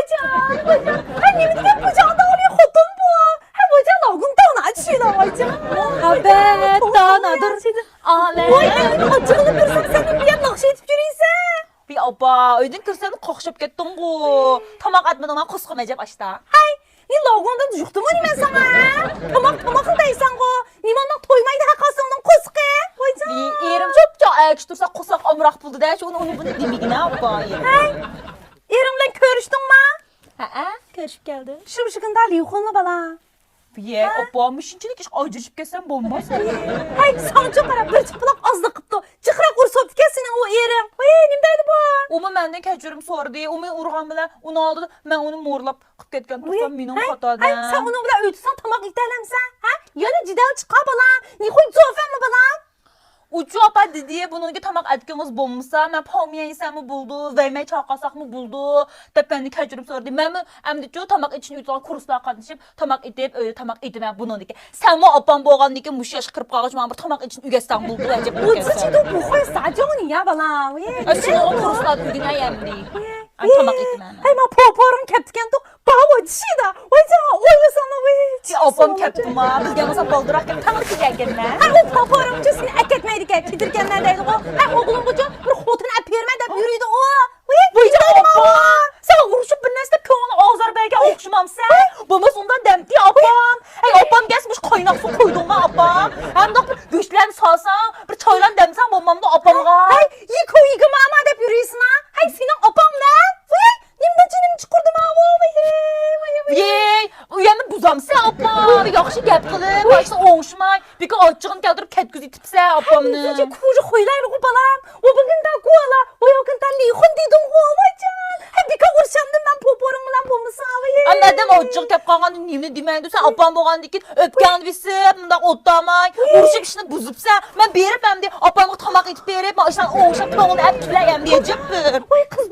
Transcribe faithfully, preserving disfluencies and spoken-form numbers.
ۋايجان، ۋايجان. ھە، نېمە دېگەن بۇ جاڭداۋلى خوتۇن بۇ؟ ھە، ۋايجان، لاگۇن دانا چىلا، ۋايجان. ھەبەت دانادۇر. ئالەم. ۋاي، ئەمدى ئاچچىقىنى بىرسەڭ سەن بۇ يەردە ناخشا ئېيتىپ يۈرىسەن. ۋى ئاپا، ئۆيدىن كىرسەم قاقشاپ كەتتىڭغۇ. تاماق ئەتمىدىڭما، قورسىقىم ئەجەب ئاچتا. ھەي، نى لاگۇندىن يۇقتىمۇ نېمە ساڭا؟ تاماق، تاماقلا دەيسەنغۇ. نېمانداق تويمايدۇ ھە قاسىڭنىڭ قورسىقى؟ ۋايجان. ۋى، ئېرىم چوپچاق ئەگىش تۇرسا قورساق ئامراق بولىدۇ دە، شۇ ئۇنى، ئۇنى بۇنى دېمىگىنە ئاپا. ھەي، ئېرىڭ بىلەن كۆرۈشتۈڭما؟ ھەئە، كۆرۈشۈپ كەلدىم. شۇ، شۇ كۈندە لىيۇخۇنلا بالا. يە، ھە؟ ئاپا، مۇشۇنچىلىك ئىش ئاجرىشىپ كەتسەم بولماس. ھەي، ساڭىچۇ قاراپ بىر چاپىلاق ئازلىق قىپتۇ. جىقراق ئۇرۇپ سوپتىكەن سېنىڭ ئۇ ئېرىڭ. ۋەي، نېمە دەيدۇ بۇ؟ ئۇمۇ مەندىن كەچۈرۈم سورىدى. ئۇ مېنى ئۇرغان بىلەن ئۇنىڭ ئالدىدا مەن ئۇنى مورلاپ قىپ كەتكەن تۇرسام مېنىڭ خاتا دە. سەن ئۇنىڭ بىلەن ئۆي تۇتساڭ تاماق ئېتەلەمسەن؟ ھە؟ يەنە جېدەل چىقار بالام. نېخۇي زوفەنمۇ بالام؟ ئۇچۇ ئاپا دېدى، بۇنىڭدىكى تاماق ئەتكىڭىز بولمىسا، مەن پاۋميەن يېسەممۇ بولىدۇ، ۋەيمەي چاقالساقمۇ بولىدۇ، دەپ مەندىن كەچۈرۈم سورىدى. مەنمۇ ئەمدىچۇ تاماق ئېتىشنى ئۆگىتىدىغان كۇرسلارغا قاتنىشىپ، تاماق ئېتىپ، ئۆيدە تاماق ئېتىمەن بۇنىڭدىكى. سەنمۇ ئاپام بولغاندىن كېيىن مۇشۇ ياشقا كىرىپ قالغاچ ماڭا بىر تاماق ئېتىشنى ئۆگەتسەڭ بولىدۇ، ئەجەب بولىدىكەنسەن. ئە، شۇنىڭغا كۇرسلاردا ئۆگىنەي ئەمدى. ئەمدى تاماق ئېتىمەن. ھەي، ما پوپورۇڭ كەپتىكەنتۇ، باۋۇ چىدا. ۋايجان، ئويلىساڭا، ۋاي. ئاپام كەپتىما، بىزگە بولسا بالدۇراق كەپ، تاڭلا كېلەركەنمەن. ھە، ئۇ پوپورۇڭچۇ سېنى ئەكەتمەيدىكەن، كېتىركەنمەن دەيدىغۇ. ھە، ئوغلۇمغىچۇ بىر خوتۇن ئەپ بېرىمەن دەپ يۈرىدۇ ئۇ. ۋاي، ۋايجان ئاپا، سەن ئۇرۇشۇپ بىر نەرسە كۆڭلىنى ئازار بەرگەن ئوخشىمامسەن؟ بولمىسا ئۇنداق دەمتى ئاپام. ھەي، ئاپام كەلسە مۇشۇ قايناق سۇ قويدۇڭما ئاپام؟ ھەمدە بىر گۆشلەرنى سالساڭ، بىر چايلارنى دەمسەڭ بولمامدۇ ئاپامغا؟ ھەي، يىكۇ يىگىما ئاما دەپ يۈرىسىنا؟ ھەي، سېنىڭ ئاپاڭ مەن؟ ۋاي، نېمىدە جېنىم چىقىردىما؟ ۋاي، ۋاي، ۋاي. ۋاي، ئۇ يەرنى بۇزامسەن ئاپا؟ بىر ياخشى گەپ قىلىپ، باشتا ئوڭشىماي، بىكار ئاچچىقىنى كەلتۈرۈپ كەتكۈزۈۋېتىپسەن ئاپامنى. ھەي، كوجا خويلايلىغۇ بالام. ۋو بىڭگىن دا گۇ ئالا، ۋو ياۋ گىن دا لىخۇن دېدىڭغۇ، ۋايجان. ھەي، بىكار ئۇرۇشامدىم مەن پوپورۇڭ بىلەن بولمىسا، ۋاي. ئەمما ئادەم ئاچچىقى كەپ قالغاندا نېمىنى دېمەيدۇ؟ سەن ئاپام بولغاندىن كېيىن ئۆپكەڭنى بېسىپ، مۇنداق ئولتۇرماي، ئۇرۇشۇپ ئىشنى بۇزۇپسەن. مەن بېرىپ ئەمدى ئاپامغا تاماق ئېتىپ بېرىپ، مانا ئىشلارنى ئوڭشاپ كۆڭلىنى ئەپ كېلەي ئەمدى، ئەجەب بىر. ۋاي، قىز